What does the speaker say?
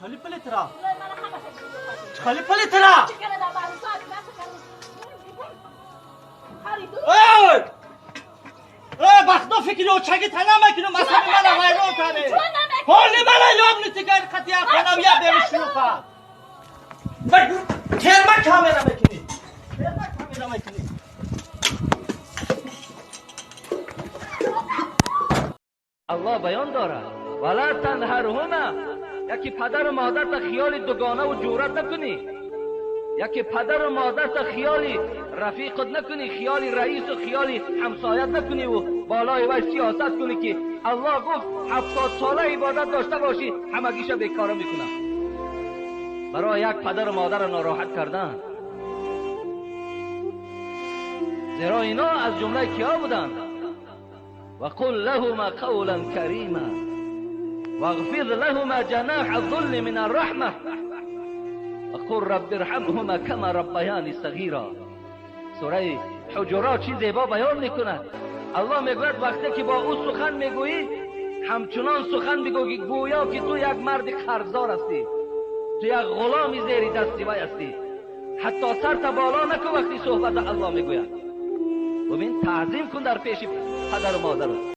Чхали палитра. Чхали палитра. Эй! Эй, бахто фикри очаги тана мекунам, масали мана вайрон кане. Ҳоли мана ёбни тигар қатия ханам я беришнуқа. Терма камера мекунӣ. Терма камера мекунӣ. Аллоҳ баён дорад: вала танҳарҳума, яки падару модарта хиёли дугонаву ҷурат накунӣ, яки падару модарта хиёли рафиқат накунӣ, хиёли раису хиёли ҳамсоят накуниву болои вай сиёсат кунӣ, ки Аллоҳ гуфт 70 сола ибодат дошта бошӣ, ҳамагиша бекора мекунам. Барои як падару модарро нороҳат кардан. Зеро ино аз ҷумлаи киҳо буданд? وقل لهما قولا كريما واغفر لهما جناح الذل من الرحمة وقل رب ارحمهما كما ربياني صغيرا. سوره حجرات چی زیبا بیان میکند. الله میگوید وقتی که با او سخن میگویی همچنان سخن بگو که گویا که تو یک مرد قرضدار هستی، تو یک غلامی زیر دستی وی هستی. حتی سرت بالا نکن وقتی صحبت الله میگوید. ببین، تعظیم کن در پیش پدر و مادر.